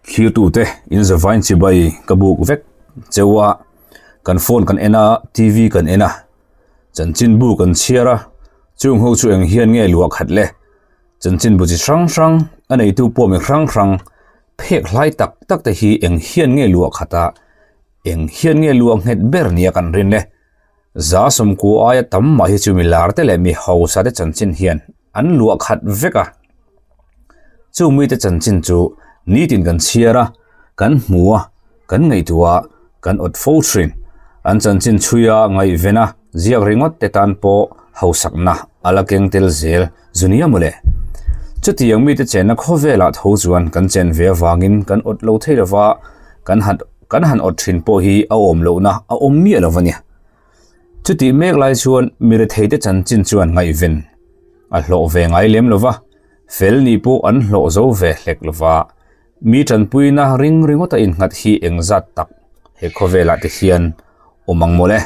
Thlirtute in zavain chibai ka buk vek cheu a, kan phone kan en a, TV kan en a, chanchinbu kan chhiar a, chung ho chu eng hian nge luah khat le? Chanchinbu chi hrang hrang, a neitu pawh mi hrang hrang, phek hlai tak tak te hi eng hian nge luah khat a, eng hian nge luah nghet ber nia kan rin le? Za sawmkua aia tam mah hi chu mi lar te leh mi hausa te chanchin hian an luah khat vek a. Chung mite chanchin chu nitin kan chhiar a, kan hmu a, kan ngaihtuah a, kan awt fo thin. An chanchin chhuia ngaihven a, ziak ringawt te tan pawh hausakna a la keng tel zel zu nia mawle. Chutiang mite chenna khawvelah tho chuan kan chen ve avangin kan awt lo thei lova, kan han Kan han awt thin pawh hi a awm lohna a awm miah lo a nia. Chutih mek lai chuan mi retheite chanchin chuan ngaihven a hlawh ve ngai lem lo va, fel ni pawh an hlawh zo ve hlek lo va. Mi tanpuina ring ringawta innghat hi engzat tak he khawvelah te hian awm ang mawle.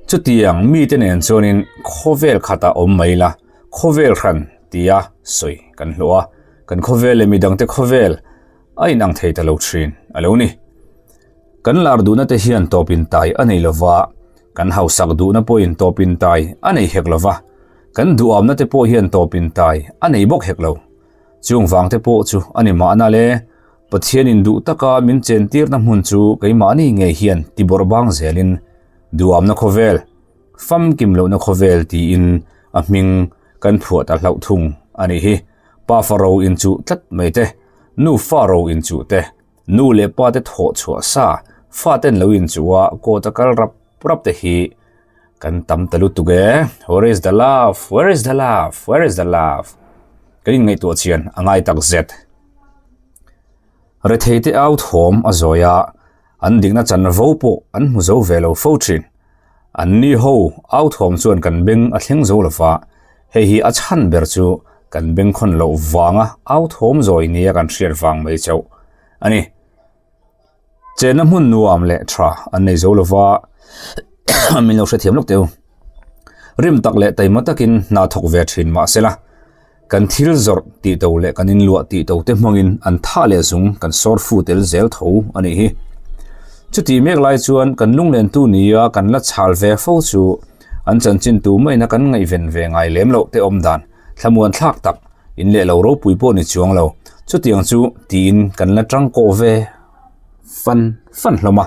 Chutiang mite nen chuanin khawvel khatah awm mai la, khawvel hran tia sawi kan hlawh a, kan khawvel leh midangte khawvel A inang thei ta lo thin a lo ni. Kan lar duhna te hian tawpin tai a nei lova, kan hausak duhna pawhin tawpin tai a nei hek lova, kan duhamna te pawh hian tawpin tai a nei bawk hek lo. Chung vang te pawh chu a ni mahna le, Pathianin duh taka min chentirna hmun chu keimahni ngei hian tibawrh bang zelin duhamna khawvel, famkim lohna khawvel tiin a hming kan phuah ta hlauh thung a nih hi. Pa faro inchuh tlat mai te. Nu fa ro inchuh te, nu leh pa te thawh chhuah sa, fa ten lo inchuh a court a kal rap rap te hi kan tam ta lutuk e. Where is the love? Where is the love? Where is the love? Kan inngaihtuah chian a ngai tak zet. Rethei te au thawm a zawi a, an dikna chanvo pawh an hmu zo ve lo fo thin. An ni ho au thawm chuan kan beng a thleng zo lova, hei hi a chhan ber chu kan beng khawn loh vanga au thawm zawi nia kan hriat vang mai chauh a ni. Chenna hmun nuam leh tha an nei zo lova, min lo hrethiam lawk teh u. Rim tak leh taima takin hna thawk ve thin mahsela, kan thil zawrh tih to leh kan inluah tih to te hmangin an tha leh zung kan sawr fu tel zel tho a nih hi. Chutih mek lai chuan kan lunglentu nia kan la chhal ve fo chu an chanchin tu maina kan ngaihven ve ngai lem loh te awm dan thlamuan thlak tak in leh lo ropui pawh ni chuang lo. Chutiang chu tiin kan la tangkawh ve fan fan hlawm a.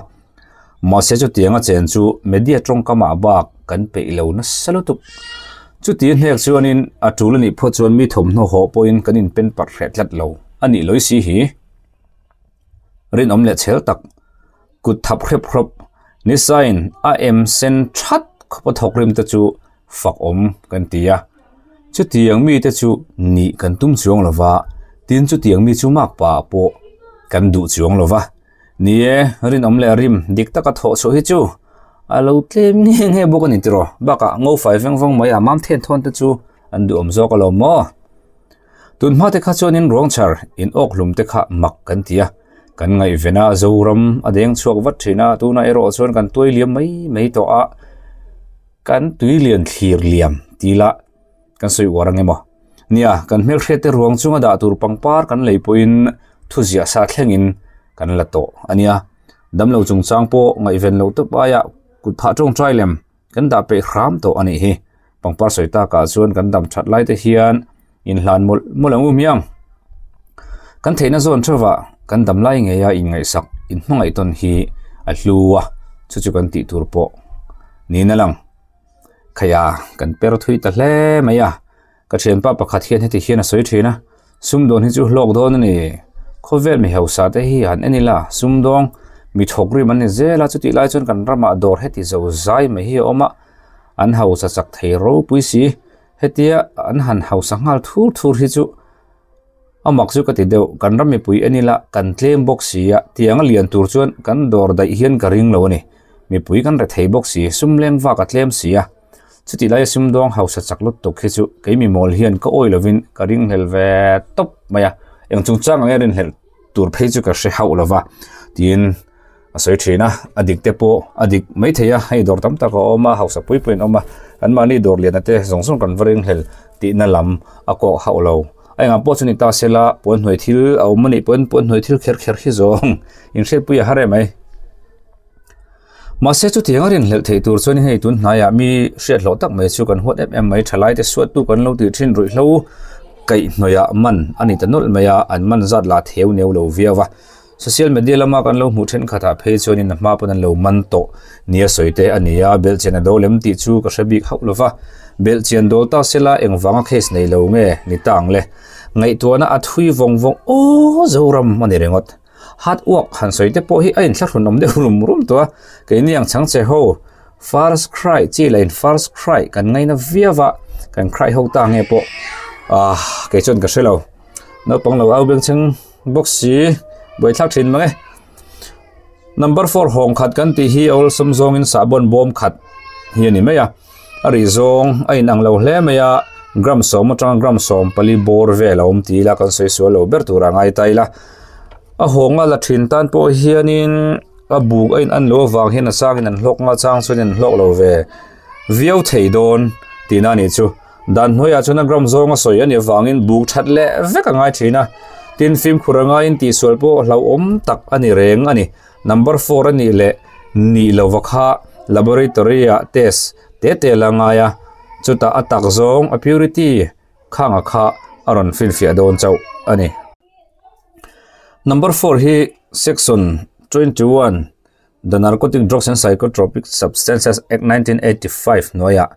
Mahse chutianga chen chu media tawngkamah bak kan peih lo nasa lutuk. Chuti hnek chuanin a tul anih phawt chuan mi thawmhnaw hawh pawhin kan inpen parh hreh tlat lo a nih lawi si hi. Rinawm leh chhel tak, kut thap hrep hrawp, nisain a em sen that khawpa thawk rim te chu fak awm kan ti a. Chutiang mite chu nih kan tum chuang lova, tin chutiang mi chu makpa pawh kan duh chuang lova. Ni e, rinawm leh rim dik taka thawh chhuah hi chu a lo tlem nge nge bawk a ni tiraw. Bakah ngofai veng vawng mai a mam then thawn te chu an duhawm zawk alawm maw. Tun hma te kha chuanin ruangchhar in awk hlum te kha mak kan ti a, kan ngaihven a Zoram a deng chhuak vat thin a, tunah erawh chuan kan tuai liam mai mai tawh a, kan tui lian thlir liam ti ila kan sawi uar ang emaw. Nia, kan hmelhriat te ruang chunga dah tur pangpar kan lei pawhin thuziah sa thlengin kan la tawh a nia. Damlo chungchang pawh ngaihven loh tawp aia kut phah tawngtai lem kan dah peih hram tawh a nih hi. Pangpar sawi takah chuan kan dam that lai te hian inhlan mawlh mawlh ang u miang. Kan theihna zawn theuhah kan dam lai ngeia inngaihsak inhmangaih tawn hi a hlu a, chu chu kan tih tur pawh niin a lang. Khaia kan per thui ta hle mai a, ka thianpa pakhat hian heti hian a sawi thin a, sumdawn hi chu hlawk dawn a ni, khawvel mi hausa te hi han en ila sumdawng mi thawk rim an ni zel a, chutih lai chuan kan ramah dawr heti zo zai mai hi a awm a, an hausa chak thei ropui si, hetia an han hausa nghal thur thur hi chu a mak chu ka ti deuh, kan ram mipui en ila kan tlem bawk si a, tiang a lian tur chuan kan dawr daih hian ka ring lo a ni, mipui kan re thei bawk si, sum leng vak a tlem si a, chutih laia sumdawng hausa chak lutuk hi chu kei mi mawl hian ka awi lovin ka ringhlel ve tawp mai a, eng chungchang ang nge rinhlelh tur phei chu ka hre hauh lova tiin a sawi thin a, a dik te pawh a dik mai thei a, hei dawr tam tak a awm a, hausa pui pui an awm a, an mahni dawr lian te zawng zawng kan va ringhlel tihna lam a kawk hauh lo A engah pawh chu ni ta sela puan hnuai thil a awm a nih pawhin puan hnuai thil kher kher hi zawng inhriatpui a har em mai. Mahse chutiang a rinhlelh theih tur chuan hei tun hnaiah mi hriat hlawh tak mai chu kan huat em em mai thalai te suattu kan lo tih thin ruihhlo kaihhnawih man a ni ta nawlh mai a, an man zat lah theu neu lo viau a. Social media lama kan lo hmuh thenkhatah phei chuanin a hma pawn an lo man tawh nia sawi te a ni a, belhchian a do lem tih chu ka hre bik hauh lo va, belhchian dawl ta sela engvanga case nei lo nge ni ta ang le? Ngaihtuahna a thui vawng vawng aw Zoram a ni ringawt. Hard work han sawi te pawh hi a inthlahrun awm deuh rum rum tawh a, keini ang chang che ho first cry chi lah in first cry kan ngaina viau a, kan cry ho ta nge pawh ah kei chuan ka hre lo, naupang lo au beng chheng bawk si buaithlak thin mang e. Number four hawng khat kan tih hi awlsam zawngin sahbawn bawm khat hi a ni mai a, a rih zawng a inang lo hle mai a, gram sawm atanga gram 40 bawr vel a awm ti ila kan sawi sual lo ber tur a ngai ta ila. A hawnga la thin tan pawh hianin a buk a in an loh avang hian a changin an hlawk nga chang chuan an hlawk lo ve viau thei dawn tihna a nih chu. Dan hnuaiah chuan a gram zawng a sawi a nih avangin buk that leh vek a ngai thin a, tin fimkhur a ngaiin tihsual pawh hlauhawm tak a ni reng a ni. Number four a nih leh nih lova kha laboratory ah test te te la ngai a, chutah a tak zawng a purity khanga kha a rawn finfiah dawn chauh a ni. Number four hi section 21 The Narcotic Drugs and Psychotropic Substances Act 1985 hnuaiah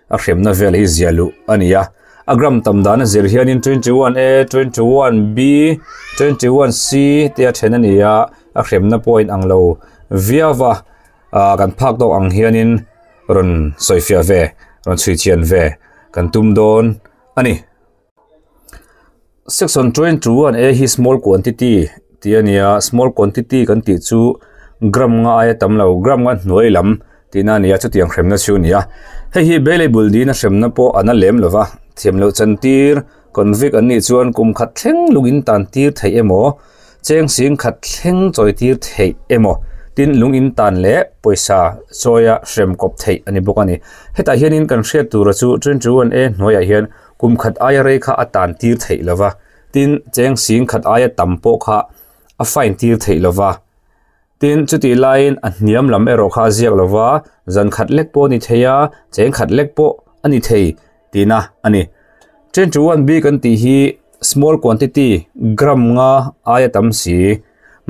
a hremna vel hi ziah luh a ni a. A gram tam dan a zir hianin 21A, 21B, 21C te a then a ni a, a hremna pawh a inang lo viau va, ah kan phak tawk ang hianin rawn sawifiah ve, rawn chhui chian ve kan tum dawn a ni. Section 21 A hi small quantity tih a ni a, small quantity kan tih chu gram nga aia tam lo, gram nga hnuai lam tihna a ni a, chutiang hremna chu a ni a. Hei hi bailable dina hremna pawh a na lem lo va, thiam loh chantir convict an nih chuan kum khat thleng lungin tan tir theih emaw, cheng sing khat thleng chawi tir theih emaw, tin lung in tan leh pawisa chawia hrem kawp theih a ni bawk a ni. Hetah hianin kan hriat tura chu 21 A hnuaiah hian Kum khat aia rei kha a tan tir theih lo va, tin, cheng sing khat aia tam pawh kha a fine tir theih lo va. Tin, chutih laiin a hniam lam erawh kha a ziak lo va, zan khat lek pawh a ni thei a, cheng khat lek pawh a ni thei tihna a ni. 21 B kan tih hi small quantity, gram nga aia tam si,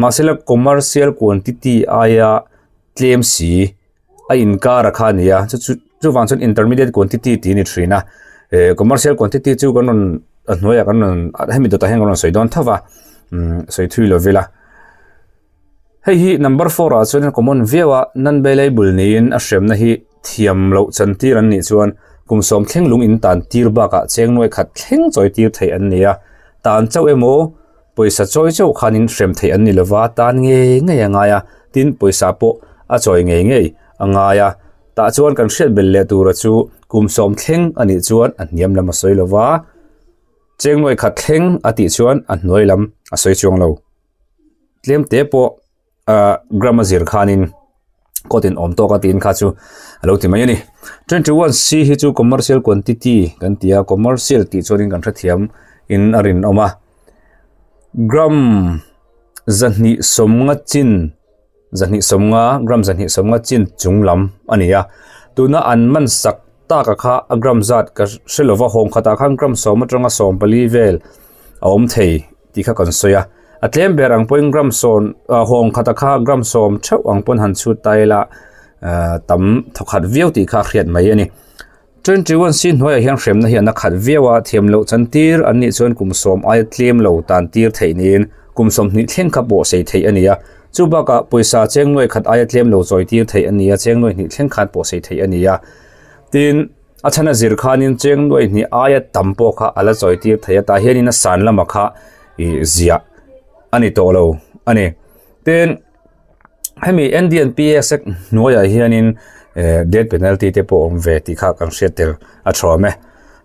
mahsela commercial quantity aia tlem si a inkar a kha a ni a chu chu chuvang chuan intermediate quantity tih a ni thin a eh commercial quantity chu kan rawn a hnuaiah kan rawn hemi dawtah hian kan rawn sawi dawn tho va umm sawi thui lo vela hei hi number four ah chuan common viau a non bailable niin a hremna hi thiam loh chan tir an nih chuan kum sawm thleng lung in tan tir bakah cheng nuai khat thleng chawi tir theih an ni a tan chauh emaw Pawisa chawi chauh khanin hrem theih an ni lova, tan ngei ngei a ngai a, tin pawisa pawh a chawi ngei ngei a ngai a. Tah chuan kan hriat belh leh tura chu kum sawm thleng a nih chuan a hniam lam a sawi lova, cheng nuai khat thleng a tih chuan a hnuai lam a sawi chuang lo. Tlem te pawh ah gram a zir khanin court in awm tawk a tiin kha chu a lo ti mai a ni. 21C hi chu commercial quantity kan ti a, commercial tih chuanin kan hrethiam in a rinawm a. Gram 250 chin 250 gram 250 chin chung lam a ni a tuna an man sak tak a kha a gram zat ka hre lova hawng khatah khan gram 10 atanga 14 vel a awm thei tih kha kan sawi a a tlem ber ang pawhin gram sawn ah hawng khat a kha gram 10 theuh ang pawn han chhut ta ila ah tam thawkhat viau tih kha a hriat mai a ni. 21 C hnuaiah hian hremna hian a khat viau a, thiam loh chan tir an nih chuan kum 10 aia tlem lo tan tir theih niin kum 20 thleng kha pawh sei theih a ni a. Chu bakah pawisa cheng nuai khat aia tlem lo chawi tir theih a ni a, cheng nuai hnih thleng khan pawh sei theih a ni a. Tin, a chhan a zir khanin cheng nuai hnih aia tam pawh kha a la chawi tir theih a, tah hianin a san lamah kha ih ziah a ni tawh lo a ni. Tin. Hemi NDNPS act hnuaiah hianin eh death penalty te pawh awm ve tih kha kan hriat tel a thawm e.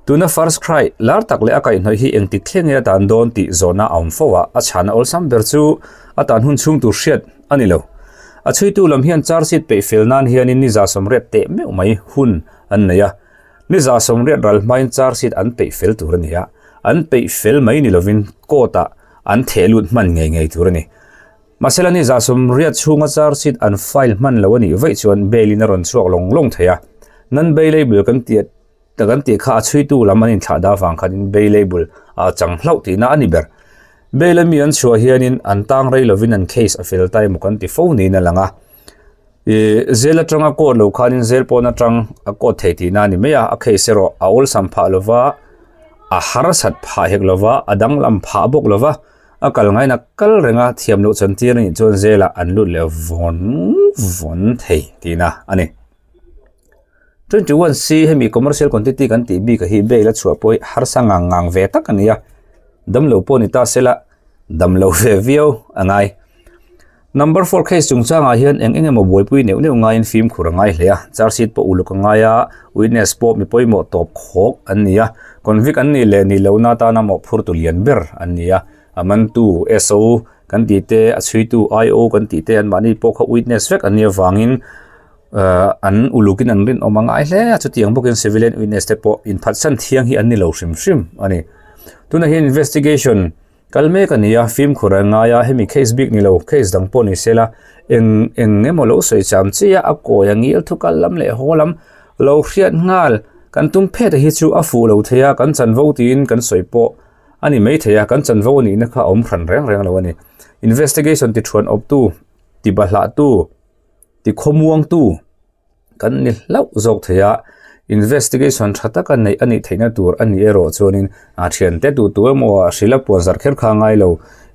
Tuna first cry lar tak leh a kaihhnawih hi engtik thleng nge a tan dawn tih zawhna a awm fo a, a chhana awlsam ber chu a tan hun chhung tur hriat a ni lo. A chhuitu lam hian charge sheet peih fel nan hianin ni 180 teh meuh mai hun an nei a, ni 180 ral hmain charge sheet an peih fel tur a ni a. An peih fel mai ni lovin court-ah an theh lut hman ngei ngei tur a ni. Mahsela ni 80 chhunga charge sheet an file hman lo a nih vaih chuan bail-in a rawn chhuak lawng lawng thei a. Non-bailable kan tih kan tih kha a chhuitu lam an inthlah dah avang khanin bailable a chang hlauh tihna a ni ber. Bail a mi an chhuah hianin an tang rei lovin an case a fel ta emaw kan ti fo niin a lang a. Ih zel atanga court lo khanin zel pawn atang a court thei tihna a ni mai a, a case erawh a awlsam phah lova, a harsat phah hek lova, a danglam phah bawk lova, a kal ngaina kal reng a, thiam loh chantir a nih chuan zelah an lut leh vawn vawn thei tihna a ni. 21C hemi commercial quantity kan tih bik a hi bail a chhuah pawh hi harsa ngang ngang ve tak a ni a, damlo pawh ni ta sela damlo ve viau a ngai. Number four case chungchangah hian eng eng emaw buaipui neuh neuh ngaiin fimkhur a ngai hle a, charge sheet pawh uluk a ngai a, witness pawh mi pawimawh tawp khawk an ni a, convict an nih leh nih lohna atana mawhphurtu lian ber an ni a, a mantu SO kan tih te, a chhuitu IO kan tih te anmahni pawh kha witness vek an nih avangin an ulukin an rinawm a ngai hle a, chutiang bawkin civilian witness te pawh inphatsan thiang hi an ni lo hrim hrim a ni. Tunah hian investigation kal mek a ni a, fimkhur a ngai a, hemi case bik ni lo case dang pawh ni se la eng eng emaw lo sawi cham chiah a kawi a ngil thu kal lam leh haw lam lo hriat nghal kan tum phet a hi chu a fuh lo thei a, kan chanvo tiin kan sawi pawh a ni mai thei a, kan chanvo a nihna kha a awm hran reng reng lo a ni. Investigation ti thuan awptu, ti bahlahtu. Ti khawmuangtu kan ni hlauh zawk thei a, investigation tha taka neih a nih theihna tur a nih erawh chuanin a thiante tu tu emaw a hrilh a puan zarh kher kha a ngai lo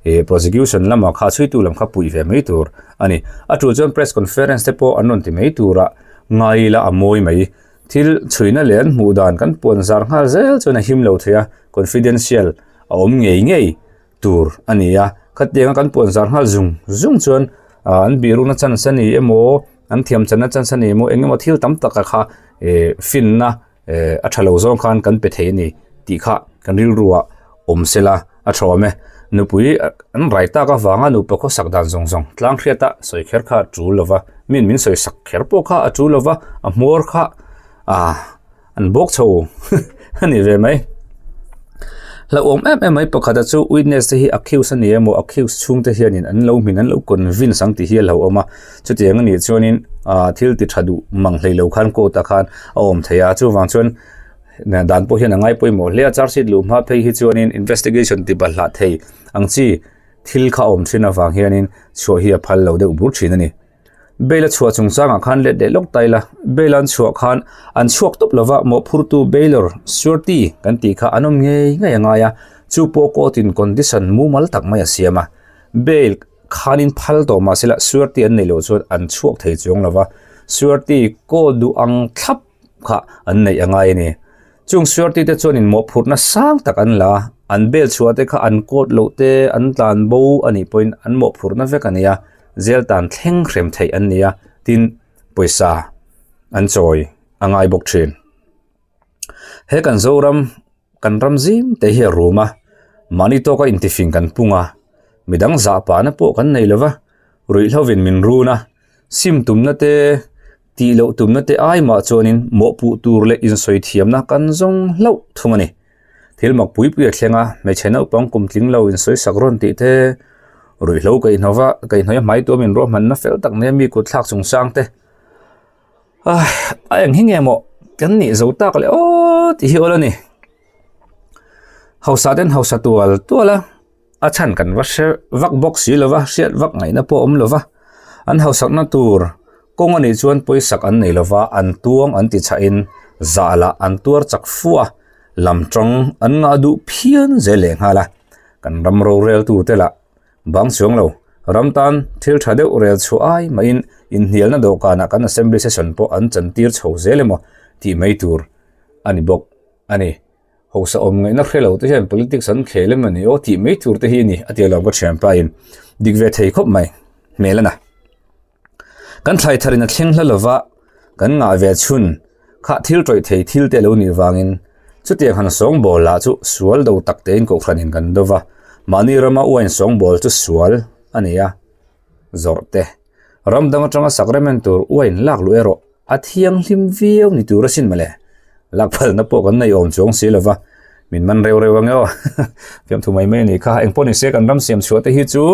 ih prosecution lamah kha chhuitu lam kha puih ve mai tur a ni. A tul chuan press conference te pawh an rawn ti mai tura ngai ila a mawi mai. Thil chhuina leh an hmuh dan kan puan zarh nghal zel chuan a him lo thei a, confidential a awm ngei ngei. tur a ni a khatianga kan puan zar nghal zung zung chuan ah an bihrukna chance a ni emaw an thiam channa chance a ni emaw eng emaw thil tam tak ah kha eh finna eh a tha lo zawng khan kan pe thei a ni tih kha kan rilru ah awm sela a tha awm e nupui an rai tak avanga nupa khawsak dan zawng zawng tlang hriat a sawi kher kha a tul lova min min sawi sak kher pawh kha a tul lova a hmawr kha ah. An bawk chho a ni ve mai. Hlauhawm em em mai pakhata chu witness te hi accuse a ni emaw accuse chhung te hianin an lo hmin an lo convince ang tih hi a hlauhawm a. Chutiang a nih chuanin ah thil ti tha duh mang hlei lo khan court ah khan a awm thei a. Chuvang chuan dan pawh hian a ngai pawimawh hle a. Charge sheet luh hma phei hi chuanin investigation ti balhlah thei ang chi thil kha a awm thin avang hianin chhuah hi a phal lo deuh bur thin a ni. Bail a chhuah chungchangah khan let leh lawk ta ila, bail an chhuah khan an chhuak tawp lova mawhphurtu bailor, surety, kan tih kha an awm ngei ngei a ngai a, chu pawh court in condition mumal tak mai a siam a. Bail khanin phal tawh mahse la surety an neih loh chuan an chhuak thei chuang lova, surety court duh ang thlap kha an neih a ngai a ni. Chung surety te chuanin mawhphurhna sang tak an la a, an bail chhuah te kha an court loh te an tlan bo a nih pawhin an mawhphurhna vek a ni a. Zel tan thleng hrem theih an ni a, tin pawisa an chawi a ngai bawk thin. He kan Zoram kan ram zim te hi a rum a, mahni tawka intifing kan pung a, midang zah pahna pawh kan nei lova, ruihhlovin min run a, sim tumna te tih loh tumna te ai mah chuanin mawhpuh tur leh insawi thiamna kan zawng hlauh thung a ni. Thil mak pui pui a thleng a, hmeichhe naupang kum tling lo insawi sak rawn tih te, ruihhlo kaihhnawva kaihhnawih a hmai tuam inruahmanna fel tak nia mi kut thlak chung sang te. Ah, a eng hi nge maw kan nih zo tak leh aw tih hi awl a ni. Hausa ten hausa tual tual a, a chhan kan va hre vak bawk si lova, hriat vak ngaihna pawh a awm lova. An hausakna tur kawng a nih chuan pawisak an nei lova, an tuang an ti chhahin zah lah an tuar chak fu a, lam tawng an ngah duh phian zel leh nghal a. Kan ram roreltu te lah bang chuang lo, ram tan thil tha deuh rel chhuah ai mahin inhnialna dawhkanah kan assembly session pawh an chantir chho zel emaw tih mai tur a ni bawk a ni. Hausa awm ngaihna hre lo te hian politics an khel em ani aw tih mai tur te hi a ni a ti alawm ka thianpa in dik ve thei khawp mai hmel a na. Kan thlai thar in a thleng hla lova kan ngah ve chhun kha thil tawih thei thil te lo nih vangin chutiang han sawngbawl lah chu sual do tak tein kohhran in kan do va mahni rama uain sawngbawl chu sual a ni a zawrh te ram dang atanga sacrament tur uain lak luh erawh A thianghlim viau ni tur asin mawle. Lakphalna pawh kan nei awm chuang si lova. Min man reu reu ang e aw. Fiamthu mai mai a nih kha. Engpawh ni se kan ram siam chhuah te hi chu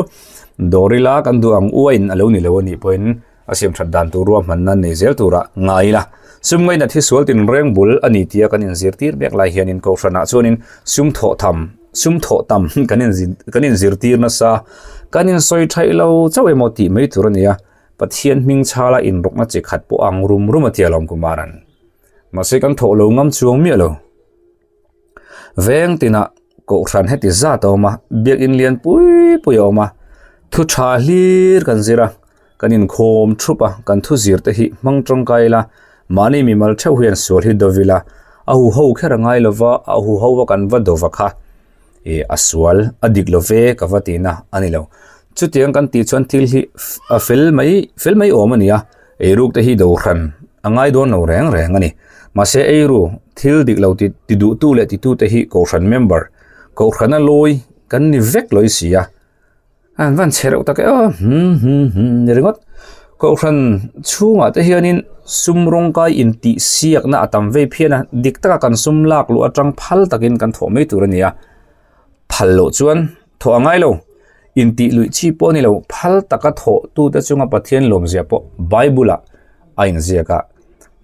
dawr ila kan duh ang uain a lo ni lo a nih pawhin a siam that dan tur ruahmanna nei zel turah ngai ila. Sum ngainat hi sual tinreng bul a ni tia kan inzirtir mek lai hianin kohhranah chuanin sum thawh tham, sum thawh tam kan kan inzirtir nasa, kan insawi thaih lo chauh emaw tih mai tur a ni a. Pathian hming chhala inrawkna chi khat pawh ang rum rum a tia lawm Kumaran. Mahse kan thawh lo ngam chuang miah lo. Veng tinah kohhran heti zat a awm a, biakin lian pui pui a awm a, thu tha hlir kan zir a, kan inkhawm thup a, kan thu zir te hi hmang tangkai ila, mahni mimal theuh hian sual hi do ila, a huho kher a ngai lova, a huho a kan va do va kha ih a sual a dik lo ve ka va tihna a ni lo. Chutiang kan tih chuan thil hi a fel mai fel mai awm a ni a. Eiruk te hi do hran a ngai dawn lo reng reng a ni. Mahse eiru thil dik lo ti ti duhtu leh titu te hi kohhran member, kohhrana lawi kan ni vek lawi si a. An van chhe reuh tak e aw hum hum hum ni ringawt. Kohhran chhungah te hianin sum rawngkai intihsiakna a tam vei phian a, dik taka kan sum lak luh atang phal takin kan thawh mai tur a ni a. Phal loh chuan thawh a ngai lo. Intih luih chi pawh a ni lo, phal taka thawh tute chunga Pathian lawmzia pawh Bible-ah a inziak a.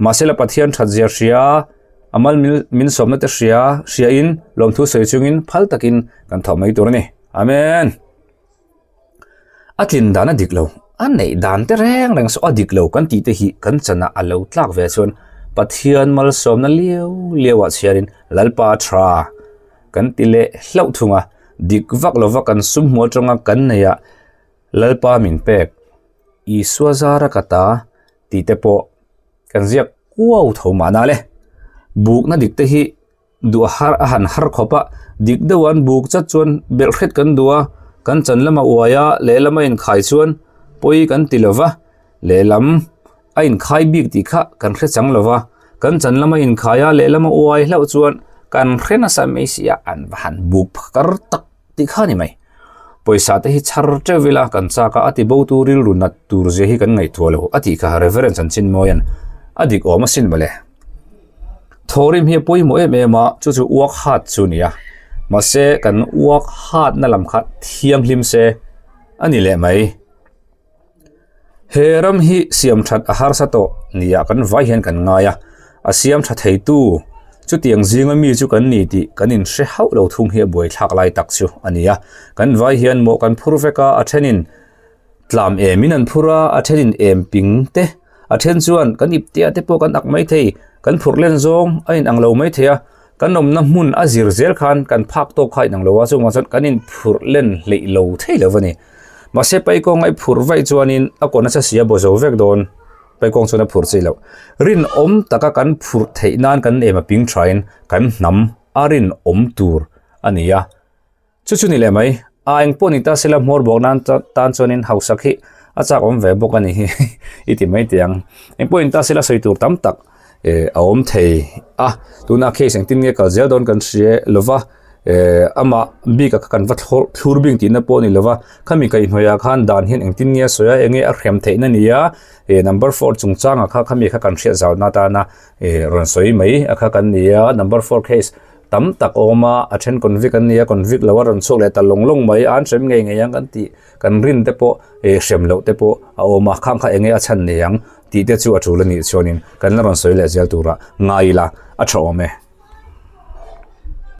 Mahsela Pathian thatzia hria, a mal min sawmna te hria, hriain lawmthu sawi chungin phal takin kan thawh mai tur a ni. Amen! A tlin dan a dik lo, a neih dan te reng reng saw a dik lo kan tih te hi kan chanah a lo tlak ve chuan Pathian malsawmna liau liauah chhiarin Lalpa tha kan ti leh hlauh thung a, dik vak lova kan sum hmu atanga kan neih ah Lalpa min pek Isua zara ka ta tih te pawh kan ziak kuau tho mahna le. Bukna dik te hi Duh har a han har khawp a, dik deuh an buk chat chuan belh hret kan duh a, kan chan lama uai a, lehlam a inkhai chuan pawi kan ti lo va, lehlam a inkhai bik tih kha kan hre chang lo va, kan chan lama inkhai a, lehlam a uai hlauh chuan kan hre nasa mai si a, an va han buk phakar tak tih kha a ni mai. Pawisa te hi chhar teuh ila kan chak a, a ti bo tu rilru nat tur zia hi kan ngaihtuah lo a tih kha Reverend Chanchinmawia'n a dik awm asin mawle. Thawrim hi a pawimawh em em a, chu chu uak hat chu a ni a, mahse kan uak hatna lam kha thianghlim se a ni leh mai. He ram hi siam that a harsa tawh nia kan vai hian kan ngai a, a siam tha theitu chutiang zinga mi chu kan ni tih kan inhre hauh lo thung hi a buaithlak lai tak chu a ni a. Kan vai hian mawh kan phur vek a, a thenin tlam emin an phur a, a thenin em ping te, a then chuan kan ip tia te pawh kan ak mai thei, kan phurh len zawng a inang lo mai thei a, kan awmna hmun a zir zel khan kan phak tawk kha a inang lo a, chuvang chuan kan inphurh len hleih lo thei lo a ni. Mahse paikawng a i phurh vaih chuanin a kaw nasa si a baw zo vek dawn, paikawng chuan a phurh chi loh. Rinawm taka kan phurh theih nan kan em a ping thain kan hnam a rinawm tur a ni a. Chu chu ni leh mai, a eng pawh ni ta sela hmawr bawk nan tan chuanin hausak hi a chak awm ve bawk a ni hi i ti mai teh ang. Eng pawh in ta sela sawi tur tam tak eh a awm thei a, tuna case engtin nge kal zel dawn kan hria lova eh amah bik a kha kan va thlawr thlur bik tihna pawh a ni lova khami kaihhnawih ah khan dan hian engtin nge a sawi a eng nge a hrem theihna ni a eh number four chungchangah kha khami kha kan hriat zau na atana eh rawn sawi mai a kha kan ni a number four case tam tak a awm a a then convict an ni a convict lo a rawn chhuak leh ta lawng lawng mai a an hrem ngei ngei ang kan tih kan rin te pawh eh hrem loh te pawh a awm a khang kha eng nge a chhan nei ang tih te chu a tul a nih chuanin kan la rawn sawi leh zel turah ngai ila a tha awm e.